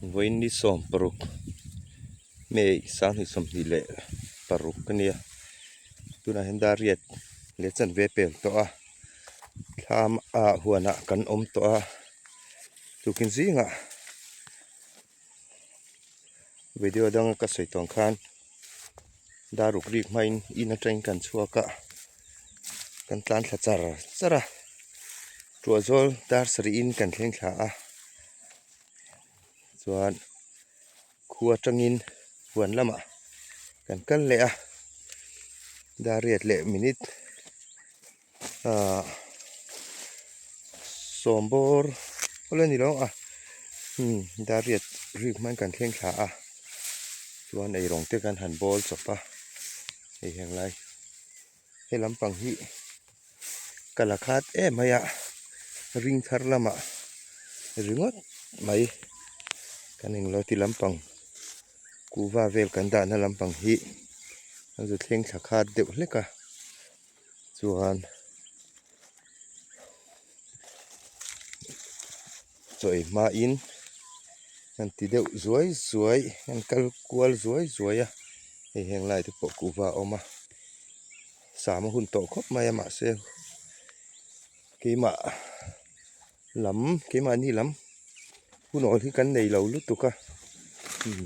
Vawiin ni 16 May 2026 a nia. Tunah hian dar riat leh chanve pel tawh a, thlam ah huanah kan awm tawh a, tukin zingah video danga ka sawi tawng khan dar ruk rik hmain in atangin kan chhuak a, kan tlan thla char char a, tuah zawl dar sarih in kan thleng thla a, chuan khua atangin huan lamah kan kal leh a, dar riat leh minute ahh sawm bawr awle ni lo a umm dar riat rik hman kan thleng thla a chuan eirawng te kan han bawl chawp a hei heng lai he lampang hi ka la khat em mai a ring thar lamah ringawt mai kan englo ti lampang kuhva vel kan dahna lampang hi an zu thleng thla khat deuh hlek a. Chuan chaw ei hmain an ti deuh zuai zuai an kal kual zuai zuai a hei heng lai te pawh kuhva a awm a sam a hun tawh khawp mai a mahse keimah lam keimahni lam hun awl hi kan nei lo lutuk a umm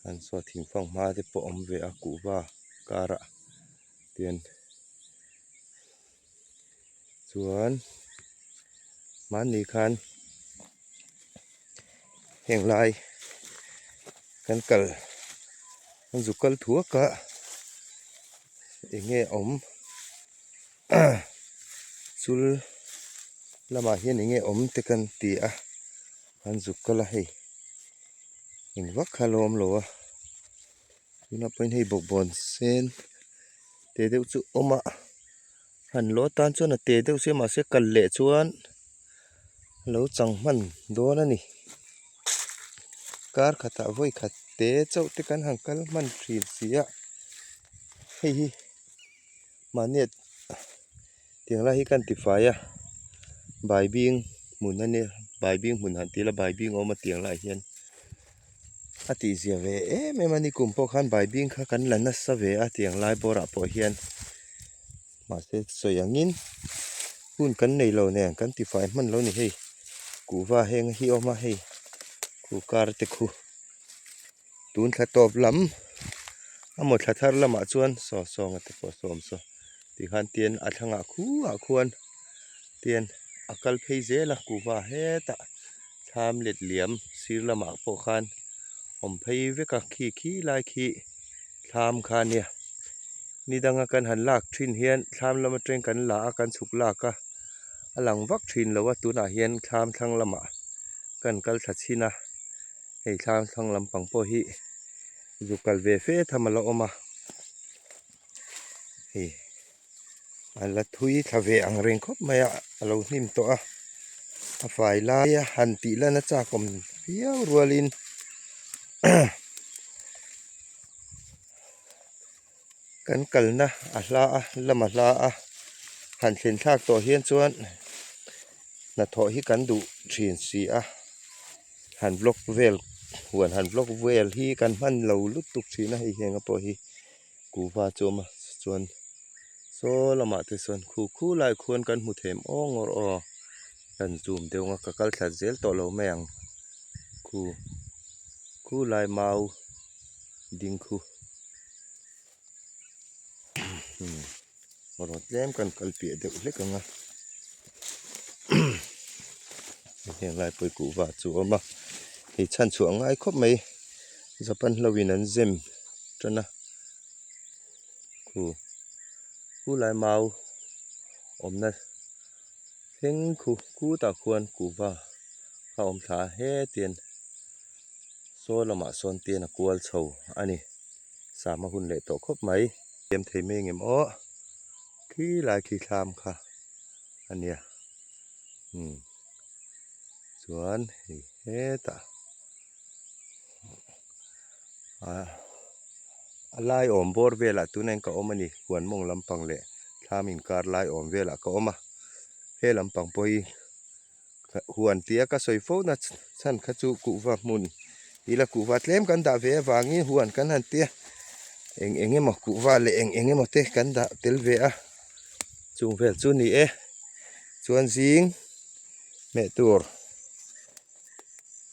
an saw thingfang hma te pawh a awm ve a kuhva karah. Tian chuan mahni khan heng lai kan kal kan zuk kal thuak a eng nge awm chul lamah hian eng nge awm te kan ti a an zuk kal a hei eng vak kha a lo awm lo a. Tunah pawhin hei bawkbawn sen te deuh chu awm a han lo atan chuan a te deuh sia mahse kal leh chuan a lo chang hman dawn a ni kar khatah vawi khat te chauh te kan han kal hman thin si a hei hi mahni tiang lai hi kan tifai a baibing hmun a nia baibing hmun han tih ila baibing a awm a tiang laiah hian a tihzia ve em em a ni kum pawh khan baibing kha kan la nasa ve a tiang lai bawrah pawh hian mahse sawi angin hun kan nei lo nen kan tifai hman lo ni hei kuhva heng hi a awm a hei khu kar te khu. Tun thla tawp lam a maw thla thar lamah chuan saw sawnga te pawh sawm saw tikhan tian a thlangah khuah khuan tian a kal phei zel a kuhva hetah thlam let liam sir lamah pawh khan awm phei vek a khi khi lai khi thlam kha a nia ni danga kan han lak thin hian thlam lam atang kan la a kan chhuk lak a a lang vak thin lo a tunah hian thlam thlang lamah kan kal thla chhin a. Hei thlang thlang lampang pawh hi zu kal ve fe tham a la awm a hei a la thui thla ve ang reng khawp mai a a lo hnim tawh a a fai lai a han tih lan a chak awm viau rualin kan kalna a hla a lam a hla a han thlen thlak tawh hian chuan hnathawh hi kan duh thin si a han vlog vel huan han vlog vel hi kan hman lo lutuk thin a hei heng pawh hi kuhva chu a awm a chuan saw lamah te sawn khu khu lai khuan kan hmu them aw ngawr aw kan zoom deuh ang a ka kal thla zel tawh lo mai ang khu khu lai mau ding khu rawn tlem kan kal piah deuh hlek ang a heng lai pawh hi kuhva chu a awm a hei chhan chhuah a ngai khawp mai japan hlo in an zem tan a khu khu lai mau awmna thleng khu khutah khuan kuhva a awm thla a hetiang. Saw lamah sawn tian a kual chho a ni. Sama hun leh tawh khawp mai. Siam thei mai engem aw. Khi lai khi thlam kha a nia. Umm chuan hei hetah ah a lai awm bawr velah tunah hian ka awm a ni. Huan mawng lampang leh thlam inkar lai awm velah ka awm a. He lampang pawh hi. Huan tia ka sawi fo na chhan kha chu kuhva hmun ila kuhva tlem kan dah ve avangin huan kan han tia eng eng emaw kuhva leh eng eng emaw te kan dah tel ve a chung vel chu ni e chuan zing hmeh tur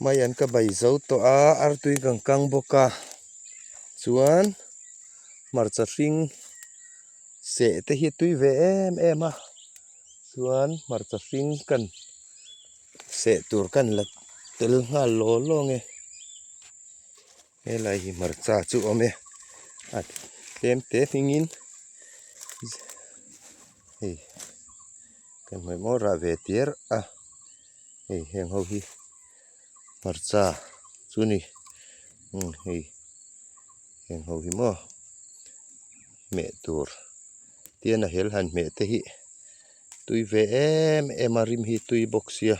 mai an ka bai zo tawh a artui kan kang bawk a chuan hmarcha hring seh te hi a tui ve em em a. Chuan hmarcha hring kan seh tur kan la tel nghal law law nge helai hi hmarcha chu awm e a tlem te hmingin hei kan hmuh maw rah ve tir a hei heng ho hi hmarcha chu ni umm hei heng ho hi maw hmeh tur. Tian a hel han hmeh te hi tui ve em em a rim hi tui bawk sia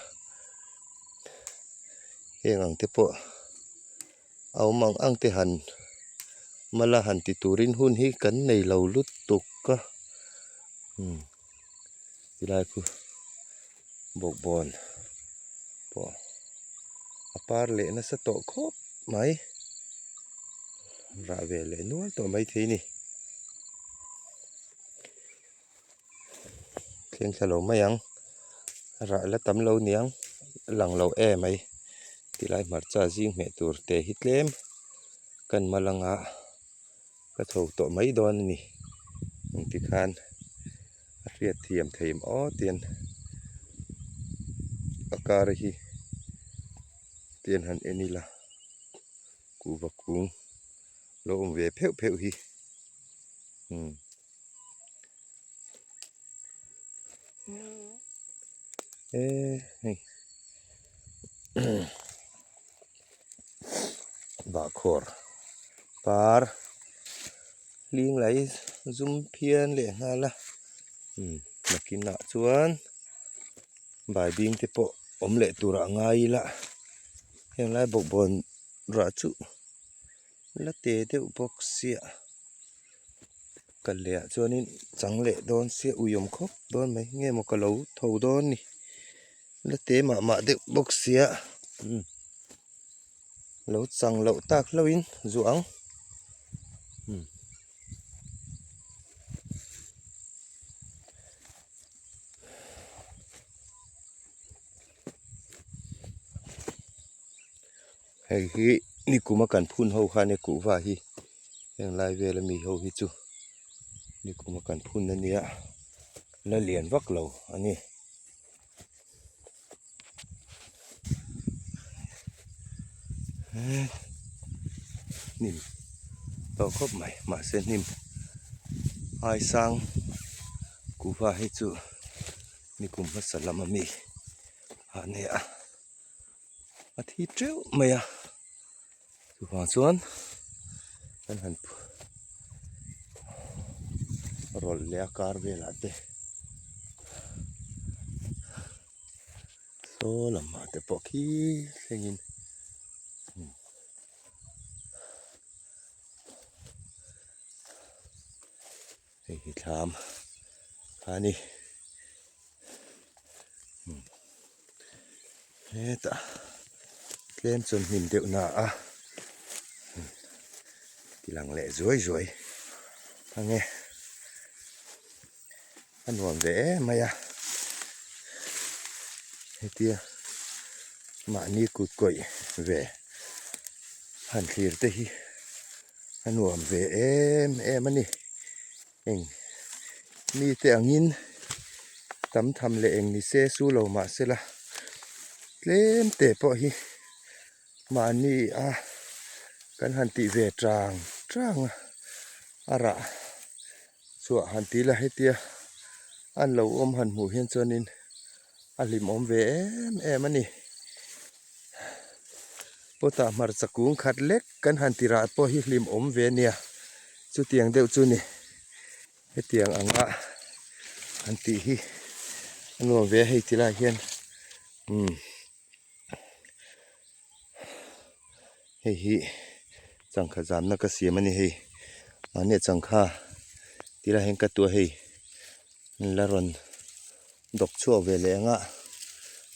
heng ang te pawh a awm ang ang te han mala han ti turin hun hi kan nei lo lutuk a umm tilai khu bawkbawn pawh a par leh nasa tawh khawp mai rah ve leh nual tawh maithei a ni. Thleng thla lo mai ang rah la tam lo niang a lang lo em mai tilai hmarcha zing hmeh tur te hi tlem kan mal anga ka chho tawh mai dawn a ni engti khan a hriat thiam thei maw tian a kar hi tian han en ila kuhva kung lo awm ve pheuh pheuh hi. Umm eh hei bahkhawr par hling lai zum phian leh nghal a umm nakinah chuan baibing te pawh awm leh turah a ngai ila henglai bawkbawn rah chu la te deuh bawk sia kal leh ah chuanin chang leh dawn sia ui awm khawp dawn mai nge maw ka lo tho dawn ni la te mah mah deuh bawk sia umm lo chang loh tak hlauh in zuah ang umm. Hei hi nikuma kan phun ho kha ania kuhva hi heng lai vel ami ho hi chu nikuma kan phun ania la lian vak lo a ni. Hnim tawh khawp mai mahse hnim ai sang kuhva hi chu nikum hmasa lam ami a nia. A thi teuh mai a chuvang chuan kan han rawlh leh a kar velah te saw lamah te pawh khi thlengin hei hi thlam a ni. Hetah tlem chuan hnim deuh na a ti lang leh zuai zuai ang e a nuam ve em mai a hetia mahni kut kawih ve han thlir te hi a nuam ve em em a ni. Eng mite angin tam tham leh eng ni se su lo mah se la tlem te pawh hi mahni a kan han tih ve tang tang a a rah chhuah han ti la hetia an lo awm han hmuh hian chuanin a hlimawm ve em em a ni. Pawtah hmarcha kung khat lek kan han ti rah pawh hi hlim awm ve nia chutiang deuh chu ni hetiang anga an tih hi a nuam ve a hei ti lai hian umm hei hi changkha zamna ka siam a ni hei mahni changkha ti lai hian ka tua hei la rawn dawk chhuak ve leh anga.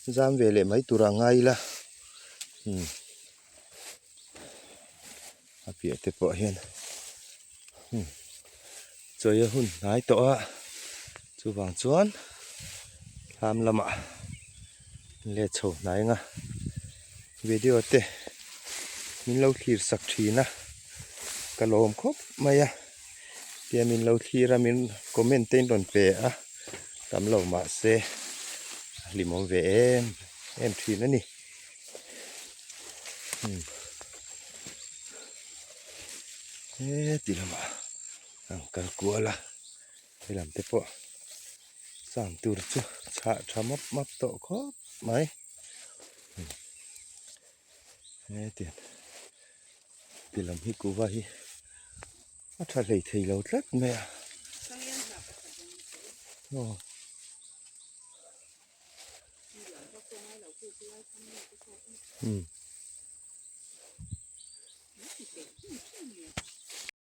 Zam ve leh mai turah ngai ila umm a piah te pawh hian umm chawi a hun hnai tawh a chuvang chuan thlam lamah let chho hnai anga video te min lo thlir sak thin a ka lawm khawp mai a tia min lo thlir a min comment te in rawn pe a. Tam lo mahse a hlimawm ve em em thin a ni. Umm heti lamah an kal kual a helam te pawh cham tur chu chhah tha map map tawh khawp mai. Heti ti lam hi kuhva hi a tha hlei thei lo tlat mai a aw umm.